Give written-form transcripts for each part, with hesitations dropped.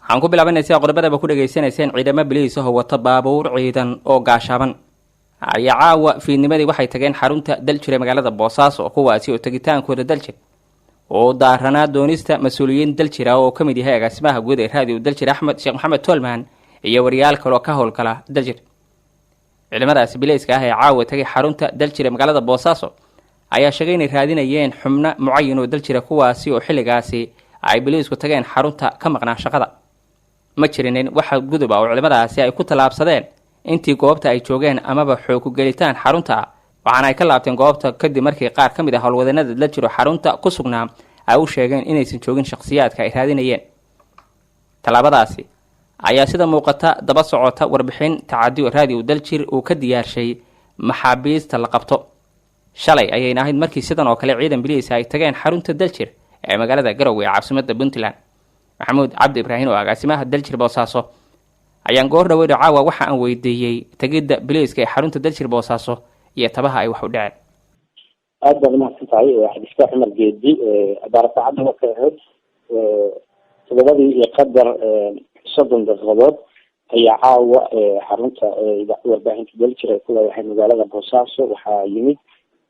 Waxaan ku bilaabanay sida qodobadaba ku dhegaysanayseen, ciidamo biliis oo wata baabuur ciidan oo gaashaaban ayaa caawa fiidnimadii waxay tageen xarunta Daljir ee magaalada Boosaaso, kuwaasi oo tegitaankooda Daljir oo daaranaa doonista mas-uuliyiin Daljira oo ka mid yahay agaasimaha guud ee Raadiyo Daljir Axmed Sheekh Maxamed Tolman iyo wariyaal kaloo ka howlgala Daljir. Ciidamadaasi bileyska ah ee caawa tagay xarunta Daljir ee magaalada Boosaaso ayaa sheegay inay raadinayeen xubno mucayin oo Daljira, kuwaasi oo xilligaasi ay biliisku tageen xarunta ka maqnaa shaqada. Ma jirinin waxa gudub ah oo ciidamadaasi ay ku tallaabsadeen intii goobta ay joogeen amaba xoogugelitaan xarunta ah, waxaana ay ka laabteen goobta kadib markii qaar ka mid ah howlwadeennada Daljiro xarunta ku sugnaa ay u sheegeen inaysan joogin shakhsiyaadka ay raadinayeen. Tallaabadaasi ayaa sida muuqata daba socota warbixin tacadi Raadiyo Daljir uu ka diyaarshay maxaabiista la qabto. Shalay ayayna ahayd markii sidan oo kale ciidan biliis ay tageen xarunta Daljir ee magaalada Garowe ee caasimadda Puntland. Maxamuud Cabdi Ibraahim oo agaasimaha Daljir Boosaaso ayaan goor dhaweydho caawa waxa aan weydiiyey tegidda biliiska ee xarunta Daljir Boosaaso iyo tabaha ay wax u dhaceen. Aad baad umahadsan tahay, Xadiska Cumar Geedi. Abaara saacadda waxay ahayd 7:30 ayaa caawa xarunta warbaahinta Daljir ay ku leedahay magaalada Boosaaso waxaa yimid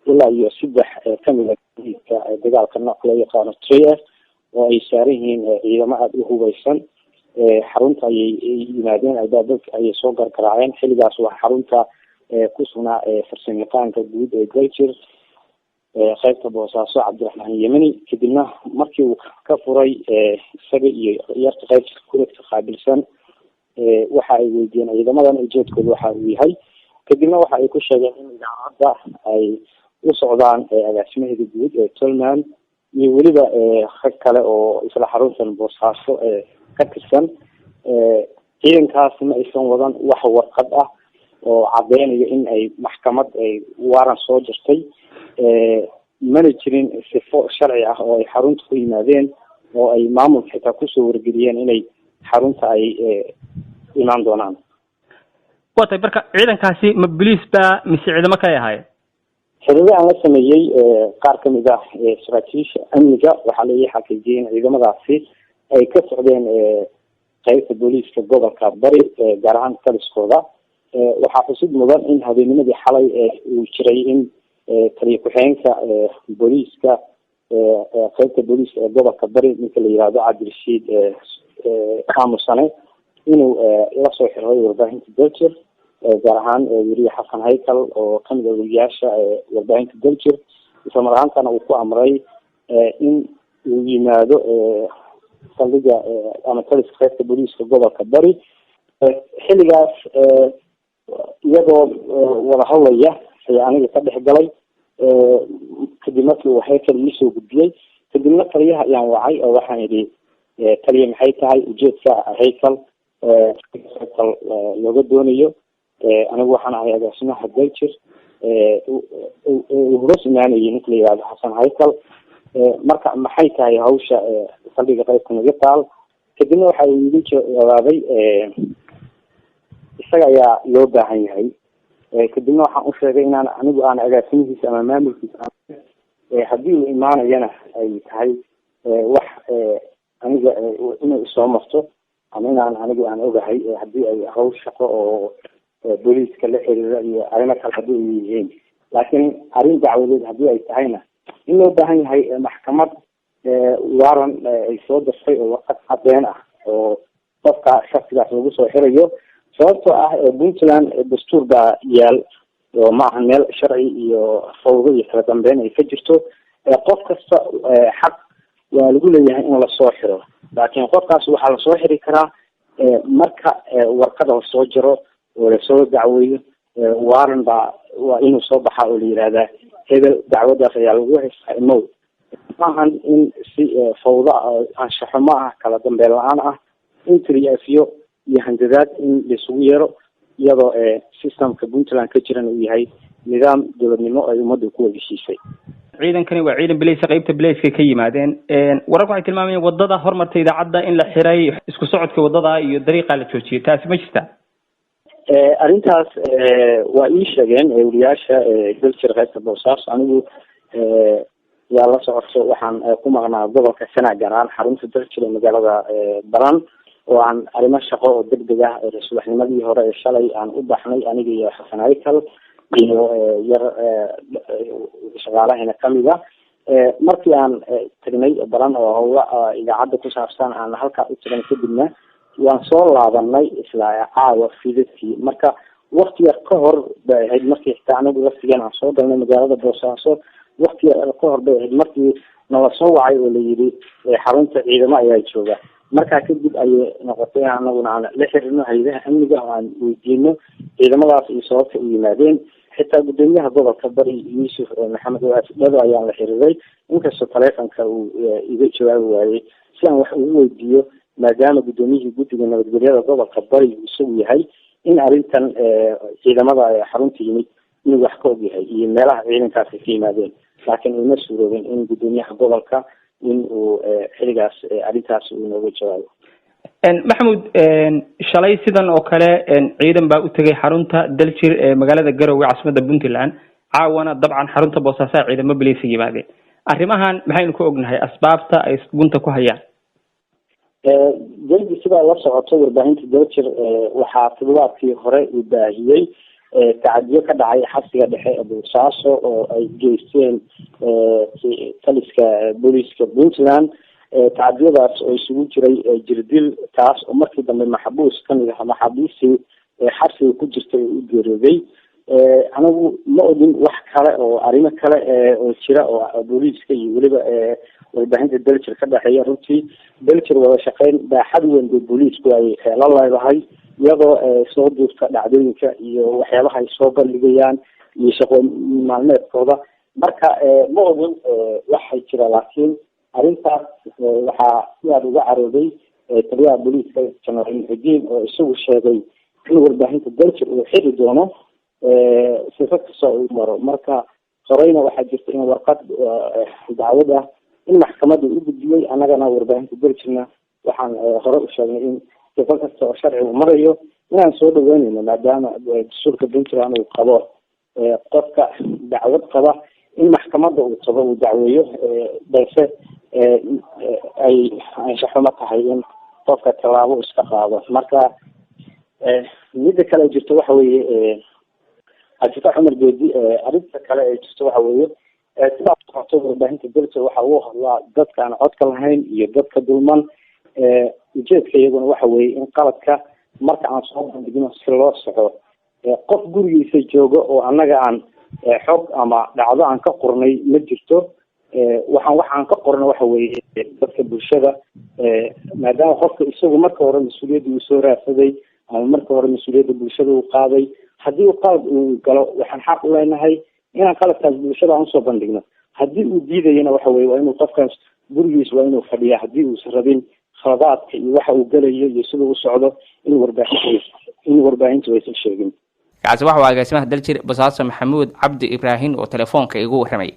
ilaa iyo saddex kamid a dagaalka nooc loo yaqaano 3F oo ay saaran yihiin ciidamo aada u hubeysan. Xarunta ayay yimaadeen, albaabadka ayay soo gargaraaceen. Xilligaas waa xarunta ku sugnaa farsamayaqaanka guud ee Daljir qaybta Boosaaso, Cabdiraxmaan Yemeni. Kadibna markii uu ka furay isaga iyo yarta qaybta kuradka qaabilsan, waxa ay weydiiyeen ciidamadan ujeedkooda waxa uu yahay. Kadibna waxa ay ku sheegeen in idaacadda ay u socdaan agaasimaheeda guud ee Tolman iyo weliba rag kale oo isla xaruntan Boosaaso ka tirsan. Ciidankaas ma aysan wadan wax warqad ah oo cadeynayo in ay maxkamad ay waaran soo jirtay, mana jirin sifo sharci ah oo ay xarunta ku yimaadeen oo ay maamulka xitaa kusoo wargeliyeen inay xarunta ay imaan doonaan. Waa tay, marka ciidankaasi ma boliis baa mise ciidamo kale ahaayeen? Xiriiro aan la sameeyey qaar kamid ah saraakiisha amniga waxaa la ii xaqiijiyey in ciidamadaasi ay ka socdeen qeybta booliiska gobolka Bari, gaar ahaan taliskooda. Waxaa xusid mudan in habeenimadii xalay uu jiray in taliya ku-xigeenka booliiska, qeybta booliiska ee gobolka Bari, ninka la yihahdo Cabdirashiid Aamusane, inuu lasoo xiriray warbaahinta Daljir, gaar ahaan weriye Xasan Haykal oo kamid ah weriyaasha warbaahinta Daljir, isla mar ahaantana uu ku amray in uu yimaado saldhiga ama taliska qeybta booliiska gobolka Bari. Xilligaas iyagoo wada hadlaya ayaa aniga ka dhex galay kadib markii uu Haykal iisoo gudbiyey. Kadibna taliyaha ayaan wacay oo waxaan idhi: "Taliya, maxay tahay ujeedka Haykal looga doonayo? Anigu waxaan ahay agaasimaha Daljir, uu hoos imaanayay ninka la yihahdo Xasan Haykal. Marka maxay tahay hawsha saldhiga qaybta naga taal?" Kadibna waxa uu igu jawaabay isaga ayaa loo baahan yahay. Kadibna waxaan u sheegay inaan anigu aan agaasimihiisa ama maamulkiisa, haddii uu imaanayana ay tahay wax aniga inay isoo marto ama inaan anigu aan ogahay, haddii ay hawl shaqo oo booliiska la xiriira iyo arrimo kale haddii ay yihiin, laakiin arrin dacwadeed haddii ay tahayna in loo baahan yahay maxkamad waran ay soo dirtay oo warqad cadeen ah oo qofka shaksigaas lagu soo xirayo, sababtoo ah Puntland dastuur baa yaal oo ma aha meel sharci iyo fawdo iyo kala dambeyn ay ka jirto. Qof kasta xaq waa lagu leeyahay in lasoo xiro, laakiin qofkaas waxaa lasoo xiri karaa marka warqada lasoo jiro oo lasoo dacweeyo. Waran baa waa inuu soo baxaa oo la yihahdaa hebel dacwadaas ayaa lagu haystaa, imow. Maahan in si fawdo anshaxo ma ah, kala dambeyn la-aan ah, in tiriafiyo iyo handadaad in laisugu yeero, iyadoo systemka Puntland ka jiran uu yahay nidaam dowladnimo ay ummadda ku wada heshiisay. Ciidankani waa ciidan bileysa, qeybta bileyska ka yimaadeen. Wararku waxay tilmaamayeen wadada hormartay idaacadda in la xiray, isku socodka wadada iyo dariiqaa la joojiyay. Taasi ma jirta? Arrintaas waa ii sheegeen weriyaasha Daljir qaybta Boosaaso. Anigu waa la socoto, waxaan ku maqnaa gobolka Sanaag, gaar ahaan xarunta Daljir ee magaalada Baran. Oo aan arrimo shaqo oo degdeg ah subaxnimadii hore ee shalay aan u baxnay, aniga iyo Xasan Haykal iyo yar shaqaalahayna kamid a. Markii aan tagnay balan oo hawla idaacadda ku saabsan aan halkaa u tagnay, kadibna waan soo laabanay isla caawa fidadkii. Marka wakti yar ka hor bay ahayd markii xitaa anagu laftigeen aan soo galnay magaalada Boosaaso. Wakti yar ka hor bay ahayd markii nala soo wacay oo layidhi xarunta ciidamo ayaa jooga. Markaa kadib ayay noqotay in anaguna aan la xiriirno hay-adaha amniga oo aan weydiino ciidamadaas iyo sababta u yimaadeen. Xitaa guddoomiyaha gobolka Bari, Yuusuf Maxamed Dhado, ayaan la xiriiray, inkastoo taleefonka uu iga jawaabi waayey, si aan wax ugu weydiiyo, maadaama guddoomiyihii guddiga nabadgelyada gobolka Bari uu isagu yahay, in arrintan ciidamada xarunta yimid inuu wax ka og yahay iyo meelaha ciidankaas ay ka yimaadeen. Laakiin ima suuroobin in guddoomiyaha gobolka in uu xiligaas arrintaas uu inooga jawaabo. Maxamuud, shalay sidan oo kale ciidan baa u tegay xarunta Daljir ee magaalada Garowe, caasimadda Puntland. Caawana dabcan xarunta Boosaasaa ciidamo bileysa yimaadeen. Arrimahan maxaynu ka ognahay asbaabta ay gunta ku hayaan? Geldi, sidaa la socoto, warbaahinta Daljir waxaa toddobaadkii hore uu baahiyey tacadiyo ka dhacay xabsiga dhexe ee Boosaaso oo ay geysteen taliska booliiska Puntland. Tacadiyadaas oo isugu jiray jirdil, taas oo markii dambe maxbuus kamid ah maxaabiistii xabsiga ku jirtay oo u geeriyooday. Anigu ma ogin wax kale oo arrimo kale oo jira oo booliiska iyo weliba warbaahinta Daljir ka dhexeeya. Runtii Daljir wada shaqeyn baaxad weyn bay booliisku ay la leedahay, iyadoo soo duurta dhacdooyinka iyo waxyaabaha ay soo bandhigayaan iyo shaqo maalmeedkooda. Marka ma ogin waxay jira, laakiin arrintaas waxaa si aada uga carooday taliyaha booliiska, Jenaraal Muxudiin, oo isagu sheegay in warbaahinta Daljir uu xiri doono sifo kasta uu maro. Marka horeyna waxaa jirta in warqad dacwad ah in maxkamadda u gudbiyey. Annagana warbaahinta Daljirna waxaan hore u sheegnay in sifo kasta oo sharcigu marayo inaan soo dhaweynayno, maadaama dastuurka Puntland uu qabo qofka dacwad qaba in maxkamadda uu tago, uu dacweeyo, balse ay anshaxumo tahay in qofka tallaabo iska qaado. Marka midda kale jirto waxa weeye, Cabdifataax Cumar Geedi, arrinta kale ee jirto waxa weeye, sidaa socoto, warbaahinta Daljir waxa ugu hadlaa dadka aan codka lahayn iyo dadka dulman. Ujeedka iyaguna waxa weeye in qaladka marka aan soo bandhigno si loo soxo. Qof gurigiisa jooga oo annaga aan xog ama dhacdo aan ka qornay ma jirto. Waxaan ka qorno waxa weeye dadka bulshada, maadaama qofka isagu marka hore mas-uuliyadda uu soo raadsaday ama marka hore mas-uuliyadda bulshada uu qaaday, haddii uu qalad uu galo, waxaan xaq u leenahay inaan qaladkaas bulshada aan usoo bandhigno. Haddii uu diidayana, waxa weye waa inuu qofkaas gurigiis waa inuu fadhiyaa, haddii uusan rabin khaladaadka iyo waxa uu gelayo iyo siduu u socdo in warbaahintu aysan sheegin. Kaasi waxa uu agaasimaha Daljir Basaaso, Maxamuud Cabdi Ibraahim, oo telefoonka igu warramay.